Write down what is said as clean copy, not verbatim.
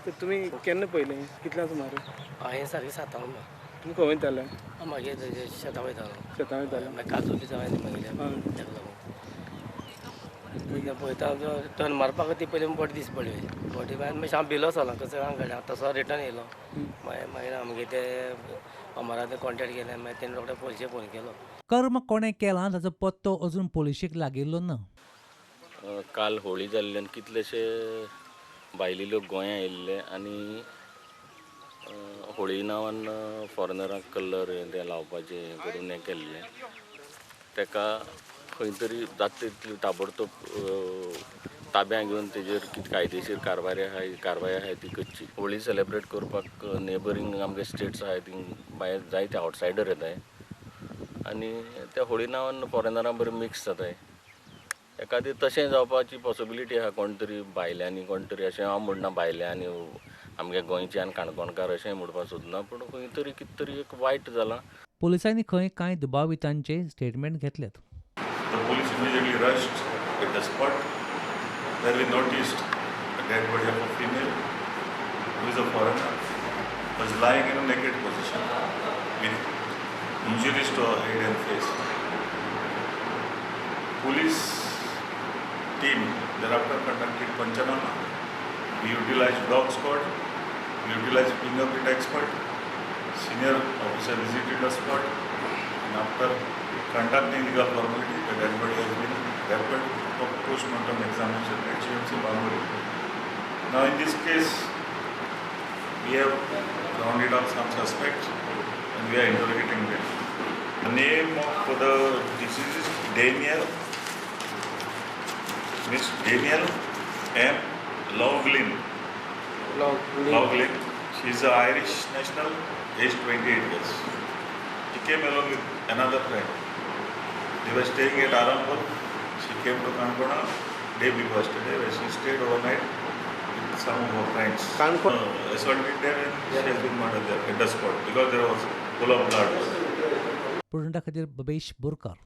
तर तुमी केन्ना पयलें, कितल्या सुमार? हांवें सारकें सातांक. तुमी खंय वयताले? मागीर शेतां वयतालो. शेतां वयताले. मागीर काजू बी जाय न्ही मागीर. ताका लागून पळयता, टर्न मारपाक ती पयलीं बॉडी दिस पडली. बॉडी मागीर मातशें हांव भिलो जालो कसो हांव घडया तसो रिटर्न येयलो. मागीर मागीर आमगे ते अमरा ते कॉन्टेक्ट केले. मागीर तेणी रोखडे पोलिशेक फोन केलो. कर्म कोणें केलां ताचो पत्तो अजून पोलिशेक लागिल्लो ना. काल होळी जाल्ल्यान कितलेशे भायले लोक गोंया येयल्ले आनी होळी नांवान फॉरेनरांक कलर हें तें लावपाचें हें करून हें केल्लें. ताका खंय तरी जाता तितली ताबडतोब ताब्यां घेवन तेजेर कितें कायदेशीर कारवाय आहाय कारवाय आहाय ती करची. होळी सेलेब्रेट करपाक नेबरींग आमगे स्टेट्स आहाय, थिंग भायर जायते आवटसायडर येताय आनी त्या होळी नांवान फॉरेनरां बरें मिक्स जाताय. एखादी तशें जावपाची पॉसिबिलिटी आहा. कोण तरी भायल्यांनी कोण तरी, अशें हांव म्हणना भायल्यांनी, आमगे गोंयचे आनी काणकोणकार अशें म्हणपाक सोदना, पूण खंय तरी कितें तरी एक वायट जालां. पोलिसांनी खंय कांय दुबावितांचे स्टेटमेंट घेतल्यात. The police immediately rushed at the spot, where we noticed a dead body of a female who is a foreigner, was lying in a naked position with injuries to her head and face. Police team thereafter conducted panchanama. We utilized dog squad, we utilized fingerprint expert. Senior officer visited the spot and after conducting legal formality, the dead body has been referred for post-mortem examination at GMC Bamboli. Now in this case, we have rounded up some suspects and we are interrogating them. The name of the deceased is Daniel, Miss Daniel M. Loughlin. Loughlin. She is an Irish national, aged 28 years. She came along with another friend. They were staying at Arambol. She came to Kankona day before yesterday, where she stayed overnight with some of her friends. Kankona? Assaulted there and she has been murdered there at the spot because there was full of blood. प्रुडंटा खातीर बबेश बोरकार.